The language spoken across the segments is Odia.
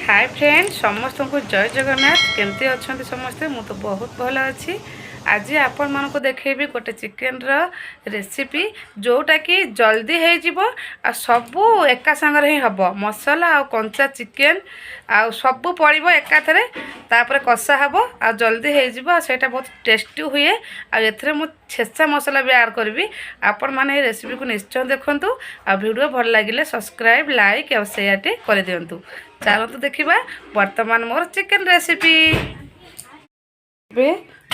ହାଏ ଫ୍ରେଣ୍ଡ, ସମସ୍ତଙ୍କୁ ଜୟ ଜଗନ୍ନାଥ। କେମିତି ଅଛନ୍ତି ସମସ୍ତେ? ମୁଁ ତ ବହୁତ ଭଲ ଅଛି। ଆଜି ଆପଣମାନଙ୍କୁ ଦେଖେଇବି ଗୋଟେ ଚିକେନର ରେସିପି, ଯେଉଁଟାକି ଜଲ୍ଦି ହେଇଯିବ ଆଉ ସବୁ ଏକା ସାଙ୍ଗରେ ହିଁ ହେବ। ମସଲା ଆଉ କଞ୍ଚା ଚିକେନ ଆଉ ସବୁ ପଡ଼ିବ ଏକାଥରେ, ତାପରେ କଷା ହେବ ଆଉ ଜଲ୍ଦି ହେଇଯିବ ଆଉ ସେଇଟା ବହୁତ ଟେଷ୍ଟି ହୁଏ। ଆଉ ଏଥିରେ ମୁଁ ଛେଚା ମସଲା ବି ଆଡ଼୍ କରିବି। ଆପଣମାନେ ଏହି ରେସିପିକୁ ନିଶ୍ଚୟ ଦେଖନ୍ତୁ ଆଉ ଭିଡ଼ିଓ ଭଲ ଲାଗିଲେ ସବସ୍କ୍ରାଇବ୍, ଲାଇକ୍ ଆଉ ସେୟାରଟି କରିଦିଅନ୍ତୁ। ଚାଲନ୍ତୁ ଦେଖିବା ବର୍ତ୍ତମାନ ମୋର ଚିକେନ ରେସିପି। ଏବେ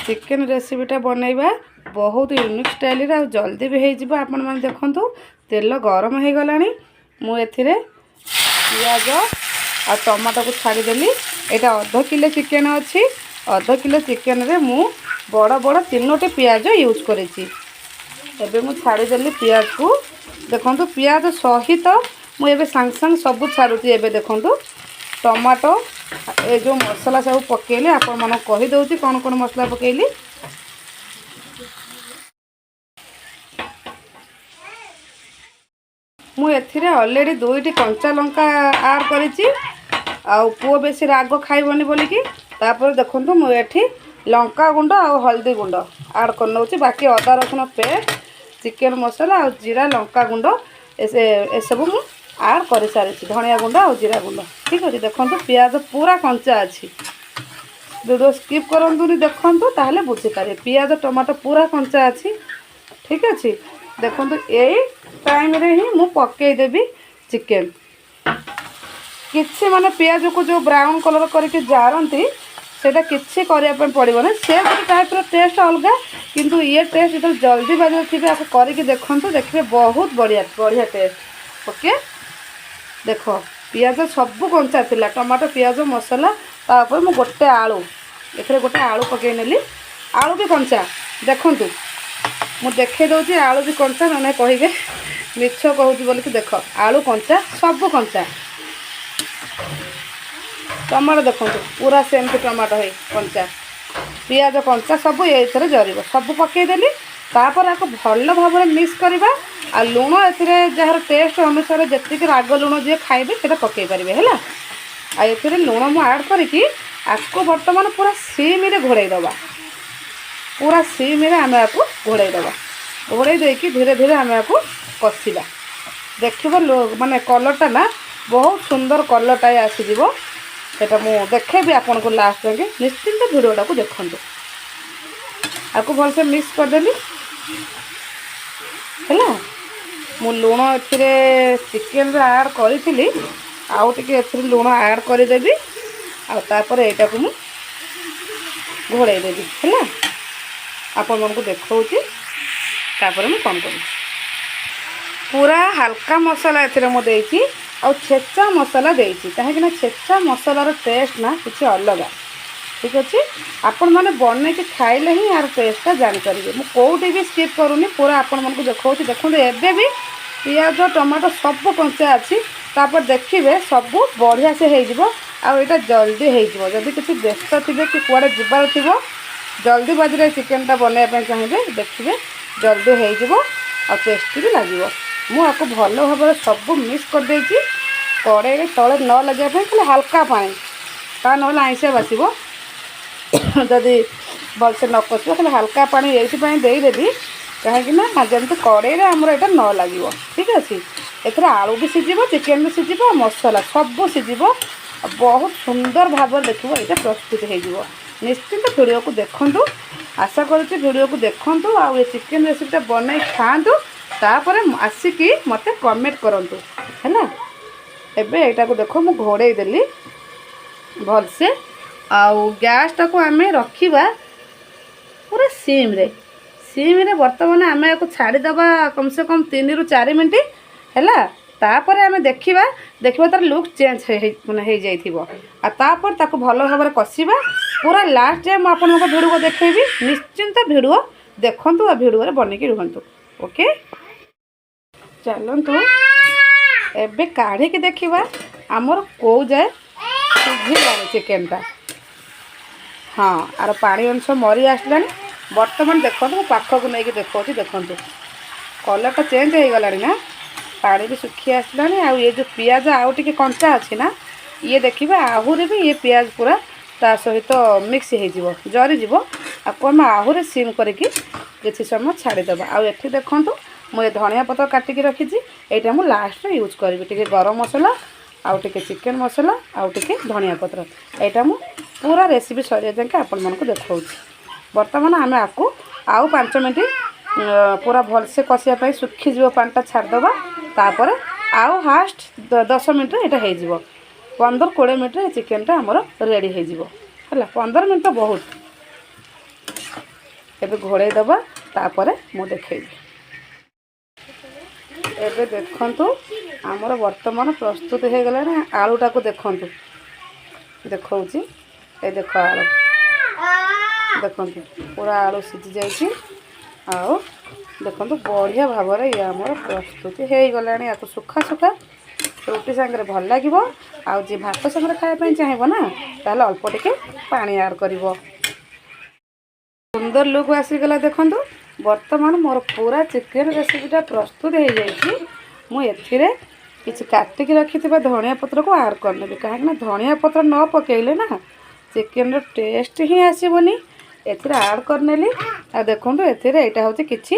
ଚିକେନ ରେସିପିଟା ବନେଇବା ବହୁତ ୟୁନିକ୍ ଷ୍ଟାଇଲରେ ଆଉ ଜଲ୍ଦି ବି ହେଇଯିବ। ଆପଣମାନେ ଦେଖନ୍ତୁ, ତେଲ ଗରମ ହେଇଗଲାଣି। ମୁଁ ଏଥିରେ ପିଆଜ ଆଉ ଟମାଟୋକୁ ଛାଡ଼ିଦେଲି। ଏଇଟା ଅଧ କିଲୋ ଚିକେନ ଅଛି। ଅଧ କିଲୋ ଚିକେନରେ ମୁଁ ବଡ଼ ବଡ଼ ତିନୋଟି ପିଆଜ ୟୁଜ୍ କରିଛି। ଏବେ ମୁଁ ଛାଡ଼ିଦେଲି ପିଆଜକୁ। ଦେଖନ୍ତୁ, ପିଆଜ ସହିତ ମୁଁ ଏବେ ସାଙ୍ଗେ ସାଙ୍ଗେ ସବୁ ଛାଡ଼ୁଛି। ଏବେ ଦେଖନ୍ତୁ, ଟମାଟୋ, ଏ ଯେଉଁ ମସଲା ସବୁ ପକାଇଲି, ଆପଣମାନଙ୍କୁ କହିଦେଉଛି କ'ଣ କ'ଣ ମସଲା ପକାଇଲି। ମୁଁ ଏଥିରେ ଅଲରେଡ଼ି ଦୁଇଟି କଞ୍ଚା ଲଙ୍କା ଆଡ଼୍ କରିଛି, ଆଉ ପୁଅ ବେଶୀ ରାଗ ଖାଇବନି ବୋଲିକି। ତାପରେ ଦେଖନ୍ତୁ, ମୁଁ ଏଠି ଲଙ୍କା ଗୁଣ୍ଡ ଆଉ ହଳଦୀ ଗୁଣ୍ଡ ଆଡ଼୍ କରିନେଉଛି। ବାକି ଅଦା ରସୁଣ ପେଷ୍ଟ, ଚିକେନ୍ ମସଲା ଆଉ ଜିରା ଲଙ୍କା ଗୁଣ୍ଡ ଏସବୁ ମୁଁ ଆଡ଼୍ କରିସାରିଛି, ଧନିଆ ଗୁଣ୍ଡ ଆଉ ଜିରା ଗୁଣ୍ଡ। ଠିକ୍ ଅଛି, ଦେଖନ୍ତୁ, ପିଆଜ ପୁରା କଞ୍ଚା ଅଛି। ଭିଡ଼ିଓ ସ୍କିପ୍ କରନ୍ତୁନି, ଦେଖନ୍ତୁ, ତାହେଲେ ବୁଝିପାରିବେ। ପିଆଜ ଟମାଟୋ ପୁରା କଞ୍ଚା ଅଛି। ଠିକ୍ ଅଛି, ଦେଖନ୍ତୁ, ଏଇ ଟାଇମ୍ରେ ହିଁ ମୁଁ ପକାଇଦେବି ଚିକେନ୍। କିଛି ମାନେ ପିଆଜକୁ ଯେଉଁ ବ୍ରାଉନ୍ କଲର୍ କରିକି ଜାରନ୍ତି, ସେଇଟା କିଛି କରିବା ପାଇଁ ପଡ଼ିବନି। ସେ ଗୋଟେ ଟାଇପ୍ର ଟେଷ୍ଟ ଅଲଗା, କିନ୍ତୁ ଇଏ ଟେଷ୍ଟ ଯେତେବେଳେ ଜଲ୍ଦି ବାଜିରେ ଥିବେ, ଆକୁ କରିକି ଦେଖନ୍ତୁ, ଦେଖିବେ ବହୁତ ବଢ଼ିଆ ବଢ଼ିଆ ଟେଷ୍ଟ। ଓକେ, ଦେଖ, ପିଆଜ ସବୁ କଞ୍ଚା ଥିଲା, ଟମାଟୋ, ପିଆଜ, ମସଲା। ତାପରେ ମୁଁ ଗୋଟେ ଆଳୁ, ଏଥିରେ ଗୋଟେ ଆଳୁ ପକାଇ ନେଲି। ଆଳୁ ବି କଞ୍ଚା। ଦେଖନ୍ତୁ, ମୁଁ ଦେଖାଇ ଦେଉଛି, ଆଳୁ ବି କଞ୍ଚା, ନହେଲେ କହିବେ ମିଛ କହୁଛି ବୋଲିକି। ଦେଖ, ଆଳୁ କଞ୍ଚା, ସବୁ କଞ୍ଚା। ଟମାଟୋ ଦେଖନ୍ତୁ, ପୁରା ସେମିତି ଟମାଟୋ ହେଇ କଞ୍ଚା, ପିଆଜ କଞ୍ଚା, ସବୁ ଏଇଥିରେ ଜରିବ। ସବୁ ପକାଇଦେଲି। ତାପରେ ଆକୁ ଭଲ ଭାବରେ ମିକ୍ସ କରିବା। ଆଉ ଲୁଣ ଏଥିରେ ଯାହାର ଟେଷ୍ଟ ଅନୁସାରେ, ଯେତିକି ରାଗ ଲୁଣ ଯିଏ ଖାଇବେ, ସେଇଟା ପକାଇ ପାରିବେ, ହେଲା। ଆଉ ଏଥିରେ ଲୁଣ ମୁଁ ଆଡ଼୍ କରିକି ଆକୁ ବର୍ତ୍ତମାନ ପୁରା ସିମିରେ ଘୋଡ଼େଇ ଦେବା। ପୁରା ସିମିରେ ଆମେ ଆକୁ ଘୋଡ଼େଇ ଦେବା। ଘୋଡ଼େଇ ଦେଇକି ଧୀରେ ଧୀରେ ଆମେ ଆକୁ କଷିବା। ଦେଖିବ, ମାନେ କଲର୍ଟା ନା ବହୁତ ସୁନ୍ଦର କଲର୍ଟା ଆସିଯିବ। ସେଇଟା ମୁଁ ଦେଖେଇବି ଆପଣଙ୍କୁ ଲାଷ୍ଟ ଯାକେ। ନିଶ୍ଚିନ୍ତ ଭିଡ଼ିଓଟାକୁ ଦେଖନ୍ତୁ। ଆକୁ ଭଲସେ ମିକ୍ସ କରିଦେଲି, ହେଲା। ମୁଁ ଲୁଣ ଏଥିରେ ଚିକେନରେ ଆଡ଼୍ କରିଥିଲି, ଆଉ ଟିକେ ଏଥିରେ ଲୁଣ ଆଡ଼୍ କରିଦେବି। ଆଉ ତାପରେ ଏଇଟାକୁ ମୁଁ ଘୋଡ଼େଇ ଦେବି, ହେଲା। ଆପଣମାନଙ୍କୁ ଦେଖାଉଛି ତାପରେ ମୁଁ କ'ଣ କରୁଛି। ପୁରା ହାଲକା ମସଲା ଏଥିରେ ମୁଁ ଦେଇଛି ଆଉ ଛେଚା ମସଲା ଦେଇଛି, କାହିଁକିନା ଛେଚା ମସଲାର ଟେଷ୍ଟ ନା କିଛି ଅଲଗା। ଠିକ୍ ଅଛି, ଆପଣମାନେ ବନେଇକି ଖାଇଲେ ହିଁ ଏହାର ଟେଷ୍ଟଟା ଜାଣିପାରିବେ। ମୁଁ କେଉଁଠି ବି ସ୍କିପ୍ କରୁନି, ପୁରା ଆପଣମାନଙ୍କୁ ଦେଖାଉଛି। ଦେଖନ୍ତୁ, ଏବେ ବି ପିଆଜ ଟମାଟୋ ସବୁ କଞ୍ଚା ଅଛି। ତାପରେ ଦେଖିବେ, ସବୁ ବଢ଼ିଆ ସେ ହେଇଯିବ ଆଉ ଏଇଟା ଜଲ୍ଦି ହେଇଯିବ। ଯଦି କିଛି ବ୍ୟସ୍ତ ଥିବେ କି କୁଆଡ଼େ ଯିବାର ଥିବ, ଜଲ୍ଦି ବାଜିରେ ଚିକେନଟା ବନେଇବା ପାଇଁ ଚାହିଁବେ, ଦେଖିବେ ଜଲ୍ଦି ହେଇଯିବ ଆଉ ଟେଷ୍ଟି ବି ଲାଗିବ। ମୁଁ ଆକୁ ଭଲ ଭାବରେ ସବୁ ମିକ୍ସ କରିଦେଇଛି। କଡ଼େଇରେ ତଳେ ନ ଲାଗିବା ପାଇଁ ଖାଲି ହାଲକା ପାଣି, ତା ନହେଲେ ଆଇଁଷିଆ ବାସିବ ଯଦି ଭଲସେ ନ କଷିବ। ଖାଲି ହାଲକା ପାଣି ଏଇଥିପାଇଁ ଦେଇଦେବି, କାହିଁକି ନା ଯେମିତି କଡ଼େଇରେ ଆମର ଏଇଟା ନ ଲାଗିବ। ଠିକ୍ ଅଛି, ଏଥିରେ ଆଳୁ ବି ସିଝିବ, ଚିକେନ୍ ବି ସିଝିବ, ମସଲା ସବୁ ସିଝିବ। ବହୁତ ସୁନ୍ଦର ଭାବରେ ଦେଖିବ, ଏଇଟା ପ୍ରସ୍ତୁତ ହେଇଯିବ। ନିଶ୍ଚିନ୍ତ ଭିଡ଼ିଓକୁ ଦେଖନ୍ତୁ। ଆଶା କରୁଛି ଭିଡ଼ିଓକୁ ଦେଖନ୍ତୁ ଆଉ ଏ ଚିକେନ୍ ରେସିପିଟା ବନେଇ ଖାଆନ୍ତୁ। ତାପରେ ଆସିକି ମୋତେ କମେଣ୍ଟ କରନ୍ତୁ, ହେଲା। ଏବେ ଏଇଟାକୁ ଦେଖ, ମୁଁ ଘୋଡ଼େଇ ଦେଲି ଭଲସେ। ଆଉ ଗ୍ୟାସ୍ଟାକୁ ଆମେ ରଖିବା ପୁରା ସିମ୍ରେ। ସିମ୍ରେ ବର୍ତ୍ତମାନ ଆମେ ଏହାକୁ ଛାଡ଼ିଦେବା କମ୍ ସେ କମ୍ 3ରୁ 4 ମିନିଟ୍, ହେଲା। ତାପରେ ଆମେ ଦେଖିବା। ଦେଖିବା, ତାର ଲୁକ୍ ଚେଞ୍ଜ ହେଇ ମାନେ ହେଇଯାଇଥିବ। ଆଉ ତାପରେ ତାକୁ ଭଲ ଭାବରେ କଷିବା। ପୁରା ଲାଷ୍ଟ ଯାଏ ମୁଁ ଆପଣଙ୍କ ଭିଡ଼ିଓ ଦେଖେଇବି। ନିଶ୍ଚିନ୍ତ ଭିଡ଼ିଓ ଦେଖନ୍ତୁ ଆଉ ଭିଡ଼ିଓରେ ବନେଇକି ରୁହନ୍ତୁ। ଓକେ, ଚାଲନ୍ତୁ ଏବେ କାଢ଼ିକି ଦେଖିବା ଆମର କେଉଁ ଯାଏ ସିଝିଲାଣି ଚିକେନଟା। ହଁ, ଆର ପାଣି ଅଂଶ ମରି ଆସିଲାଣି ବର୍ତ୍ତମାନ। ଦେଖନ୍ତୁ, ମୁଁ ପାଖକୁ ନେଇକି ଦେଖାଉଛି। ଦେଖନ୍ତୁ, କଲର୍ଟା ଚେଞ୍ଜ ହେଇଗଲାଣି ନା? ପାଣି ବି ଶୁଖି ଆସିଲାଣି। ଆଉ ଏ ଯେଉଁ ପିଆଜ ଆଉ ଟିକେ କଞ୍ଚା ଅଛି ନା, ଇଏ ଦେଖିବେ ଆହୁରି ବି ଇଏ ପିଆଜ ପୁରା ତା ସହିତ ମିକ୍ସ ହେଇଯିବ, ଜରିଯିବ। ଆକୁ ଆମେ ଆହୁରି ସିମ୍ କରିକି କିଛି ସମୟ ଛାଡ଼ିଦେବା। ଆଉ ଏଠି ଦେଖନ୍ତୁ, ମୁଁ ଏ ଧନିଆ ପତ୍ର କାଟିକି ରଖିଛି। ଏଇଟା ମୁଁ ଲାଷ୍ଟରେ ୟୁଜ୍ କରିବି। ଟିକେ ଗରମ ମସଲା ଆଉ ଟିକେ ଚିକେନ୍ ମସଲା ଆଉ ଟିକେ ଧନିଆ ପତ୍ର। ଏଇଟା ମୁଁ ପୁରା ରେସିପି ସରିବା ଯାଏଁ ଆପଣମାନଙ୍କୁ ଦେଖାଉଛି। ବର୍ତ୍ତମାନ ଆମେ ଆକୁ ଆଉ 5 ମିନିଟ୍ ପୁରା ଭଲସେ କଷିବା ପାଇଁ, ଶୁଖିଯିବ ପାଣିଟା, ଛାଡ଼ିଦେବା। ତାପରେ ଆଉ ହାଷ୍ଟ 10 ମିନିଟ୍ରେ ଏଇଟା ହେଇଯିବ। 15-20 ମିନିଟ୍ରେ ଏ ଚିକେନଟା ଆମର ରେଡ଼ି ହେଇଯିବ। ହେଲା, 15 ମିନିଟ୍ ତ ବହୁତ। ଏବେ ଘୋଡ଼େଇ ଦେବା, ତାପରେ ମୁଁ ଦେଖେଇବି। ଏବେ ଦେଖନ୍ତୁ, ଆମର ବର୍ତ୍ତମାନ ପ୍ରସ୍ତୁତ ହେଇଗଲାଣି। ଆଳୁଟାକୁ ଦେଖନ୍ତୁ, ଦେଖାଉଛି। ଏ ଦେଖ, ଆଳୁ ଦେଖନ୍ତୁ, ପୁରା ଆଳୁ ସିଝି ଯାଇଛି। ଆଉ ଦେଖନ୍ତୁ, ବଢ଼ିଆ ଭାବରେ ଇଏ ଆମର ପ୍ରସ୍ତୁତି ହେଇଗଲାଣି। ଆକୁ ଶୁଖା ଶୁଖା ରୁଟି ସାଙ୍ଗରେ ଭଲ ଲାଗିବ। ଆଉ ଯିଏ ଭାତ ସାଙ୍ଗରେ ଖାଇବା ପାଇଁ ଚାହିଁବ ନା, ତାହେଲେ ଅଳ୍ପ ଟିକେ ପାଣି ଆଡ଼୍ କରିବ। ସୁନ୍ଦର ଲୁକ୍ ଆସିଗଲା। ଦେଖନ୍ତୁ, ବର୍ତ୍ତମାନ ମୋର ପୁରା ଚିକେନ୍ ରେସିପିଟା ପ୍ରସ୍ତୁତ ହେଇଯାଇଛି। ମୁଁ ଏଥିରେ କିଛି କାଟିକି ରଖିଥିବା ଧନିଆ ପତ୍ରକୁ ଆଡ଼୍ କରିନେବି, କାହିଁକିନା ଧନିଆ ପତ୍ର ନ ପକାଇଲେ ନା ଚିକେନର ଟେଷ୍ଟ ହିଁ ଆସିବନି। ଏଥିରେ ଆଡ଼୍ କରିନେଲି। ଆଉ ଦେଖନ୍ତୁ, ଏଥିରେ ଏଇଟା ହେଉଛି କିଛି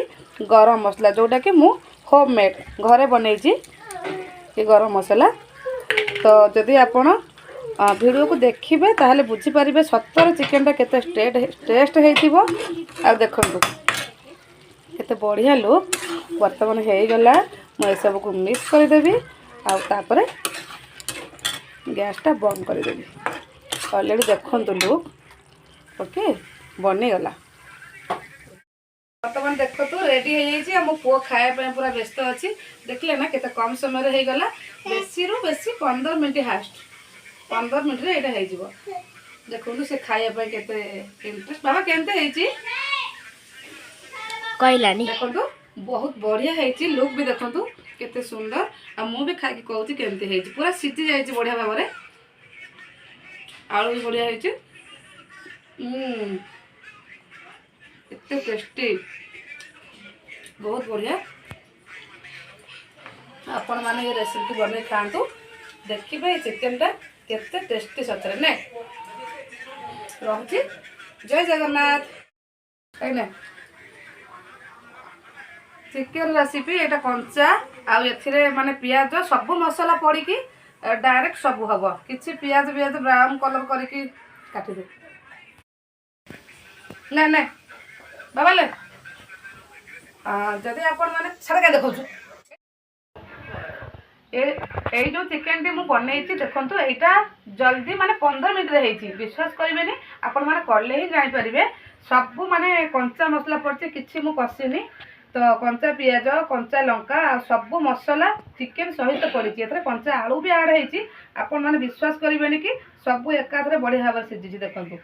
ଗରମ ମସଲା, ଯେଉଁଟାକି ମୁଁ ହୋମ୍ ମେଡ଼୍ ଘରେ ବନେଇଛି ଏ ଗରମ ମସଲା। ତ ଯଦି ଆପଣ ଭିଡ଼ିଓକୁ ଦେଖିବେ, ତାହେଲେ ବୁଝିପାରିବେ ସତରେ ଚିକେନଟା କେତେ ଟେଷ୍ଟ ହେଇଥିବ। ଆଉ ଦେଖନ୍ତୁ, କେତେ ବଢ଼ିଆ ଲୁକ୍ ବର୍ତ୍ତମାନ ହେଇଗଲା। ମୁଁ ଏସବୁକୁ ମିକ୍ସ କରିଦେବି ଆଉ ତାପରେ ଗ୍ୟାସଟା ବନ୍ଦ କରିଦେବି। ଅଲରେଡ଼ି ଦେଖନ୍ତୁ, ଲୁକ୍ ଓକେ ବନିଗଲା। ବର୍ତ୍ତମାନ ଦେଖନ୍ତୁ, ରେଡ଼ି ହେଇଯାଇଛି। ଆଉ ମୋ ପୁଅ ଖାଇବା ପାଇଁ ପୁରା ବ୍ୟସ୍ତ ଅଛି। ଦେଖିଲେ ନା, କେତେ କମ୍ ସମୟରେ ହେଇଗଲା? ବେଶୀରୁ ବେଶୀ 15 ମିନିଟ୍, ହାଷ୍ଟ 15 ମିନିଟ୍ରେ ଏଇଟା ହେଇଯିବ। ଦେଖନ୍ତୁ, ସେ ଖାଇବା ପାଇଁ କେତେ ଇଣ୍ଟରେଷ୍ଟ। ବାବା, କେମିତି ହେଇଛି? କହିଲାନି। ଦେଖନ୍ତୁ, ବହୁତ ବଢ଼ିଆ ହେଇଛି। ଲୁକ୍ ବି ଦେଖନ୍ତୁ କେତେ ସୁନ୍ଦର। ଆଉ ମୁଁ ବି ଖାଇକି କହୁଛି କେମିତି ହେଇଛି। ପୁରା ସିଝି ଯାଇଛି ବଢ଼ିଆ ଭାବରେ, ଆଳୁ ବି ବଢ଼ିଆ ହେଇଛି। ଏତେ ଟେଷ୍ଟି, ବହୁତ ବଢ଼ିଆ। ଆପଣମାନେ ଏ ରେସିପି ବନେଇ ଖାଆନ୍ତୁ, ଦେଖିବେ ଏ ଚିକେନଟା କେତେ ଟେଷ୍ଟି ସତରେ। ନେ, ରହୁଛି, ଜୟ ଜଗନ୍ନାଥ। କାହିଁକି ଚିକେନ ରେସିପି ଏଇଟା କଞ୍ଚା, ଆଉ ଏଥିରେ ମାନେ ପିଆଜ ସବୁ ମସଲା ପଡ଼ିକି ଡାଇରେକ୍ଟ ସବୁ ହବ। କିଛି ପିଆଜ ପିଆଜ ବ୍ରାଉନ୍ କଲର୍ କରିକି କାଟିଦେ। ନା ନା ବାବା, ଲେ। ଯଦି ଆପଣମାନେ ଛାଡ଼, କାଇଁ ଦେଖାଉଛୁ? ଏଇ ଯେଉଁ ଚିକେନଟି ମୁଁ ବନେଇଛି, ଦେଖନ୍ତୁ, ଏଇଟା ଜଲ୍ଦି ମାନେ 15 ମିନିଟ୍ରେ ହେଇଛି। ବିଶ୍ୱାସ କରିବେନି, ଆପଣମାନେ କଲେ ହିଁ ଜାଣିପାରିବେ। ସବୁ ମାନେ କଞ୍ଚା ମସଲା ପଡ଼ିଛି, କିଛି ମୁଁ କଷିନି। ତ କଞ୍ଚା ପିଆଜ, କଞ୍ଚା ଲଙ୍କା ଆଉ ସବୁ ମସଲା ଚିକେନ ସହିତ ପଡ଼ିଛି। ଏଥିରେ କଞ୍ଚା ଆଳୁ ବି ଆଡ଼୍ ହେଇଛି। ଆପଣମାନେ ବିଶ୍ୱାସ କରିବେନି କି ସବୁ ଏକାଥରେ ବଢ଼ିଆ ଭାବରେ ସିଝିଛି। ଦେଖନ୍ତୁ,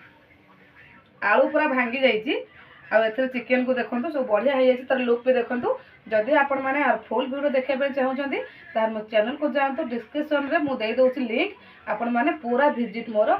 ଆଳୁ ପୁରା ଭାଙ୍ଗି ଯାଇଛି। ଆଉ ଏଥିରେ ଚିକେନକୁ ଦେଖନ୍ତୁ, ସବୁ ବଢ଼ିଆ ହେଇଯାଇଛି। ତାର ଲୁକ୍ ବି ଦେଖନ୍ତୁ। ଯଦି ଆପଣମାନେ ଫୁଲ୍ ଭିଡ଼ିଓ ଦେଖିବା ପାଇଁ ଚାହୁଁଛନ୍ତି, ତାହେଲେ ମୋ ଚ୍ୟାନେଲକୁ ଯାଆନ୍ତୁ। ଡିସ୍କ୍ରିପସନ୍ରେ ମୁଁ ଦେଇଦେଉଛି ଲିଙ୍କ୍। ଆପଣମାନେ ପୁରା ଭିଜିଟ୍ ମୋର